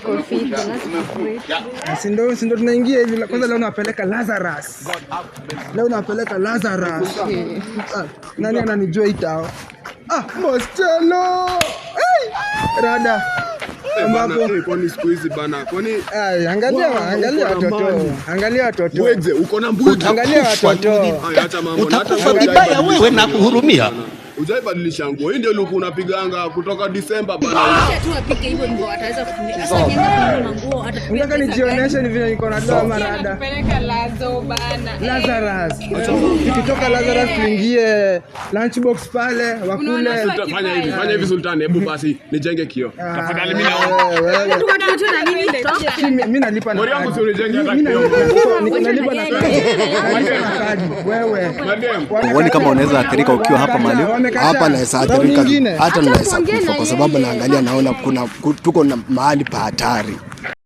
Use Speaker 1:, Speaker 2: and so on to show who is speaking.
Speaker 1: Tuko fiti.
Speaker 2: Si ndo tunaingia hivi. Kwanza leo nawapeleka Lazarus. Leo nawapeleka Lazarus. Ah, nani ananijua itao? Ah, Moschelo. Hey! Rada. Ambapo
Speaker 3: Bana, kwani siku hizi bana, kwani
Speaker 2: Ay, angalia,
Speaker 3: Wow,
Speaker 2: angalia
Speaker 3: uko na
Speaker 2: watoto.
Speaker 3: mali.
Speaker 2: Angalia watoto.
Speaker 3: Wedze uko na mbuzi.
Speaker 2: Angalia watoto.
Speaker 3: Ay, acha mambo. Na hata
Speaker 4: Utakufa
Speaker 3: wewe
Speaker 4: vibaya
Speaker 3: hujaibadilisha
Speaker 4: wewe na kuhurumia.
Speaker 3: nguo. Hujaibadilisha nguo. Hii ndio look unapiganga kutoka Disemba bana.
Speaker 5: Acha tu apike hivyo ndivyo ataweza kutumia. Sasa akianza kununua manguo atatupia
Speaker 2: Nataka
Speaker 5: pesa
Speaker 2: nijioneshe ni vile niko na doa marada.
Speaker 1: Peleka Lazo bana.
Speaker 2: Lazarus. Tukitoka Lazarus tuingie lunchbox pale wakule.
Speaker 1: Unaona
Speaker 3: Fanya hivi, fanya hivi Sultan, hebu basi nijenge kioo. Tafadhali mimi naomba.
Speaker 2: Wewe, wewe.
Speaker 5: gani? Toka.
Speaker 2: Si, mi nalipa na
Speaker 3: Mori yangu
Speaker 2: kadi.
Speaker 3: si unijenge hata
Speaker 2: Mi
Speaker 3: kioo.
Speaker 2: nalipa na kadi. Nalipa na kadi. Wewe.
Speaker 3: Madam.
Speaker 6: Huoni kama unaweza athirika ukiwa hapa mahali?
Speaker 2: Wamekataa.
Speaker 7: Hapa naweza
Speaker 2: Round
Speaker 7: athirika,
Speaker 2: nyingine.
Speaker 7: hata naweza
Speaker 1: tuongee
Speaker 7: kufa
Speaker 1: na
Speaker 7: kwa sababu
Speaker 1: yeye.
Speaker 7: naangalia, naona kuna tuko na mahali pa hatari.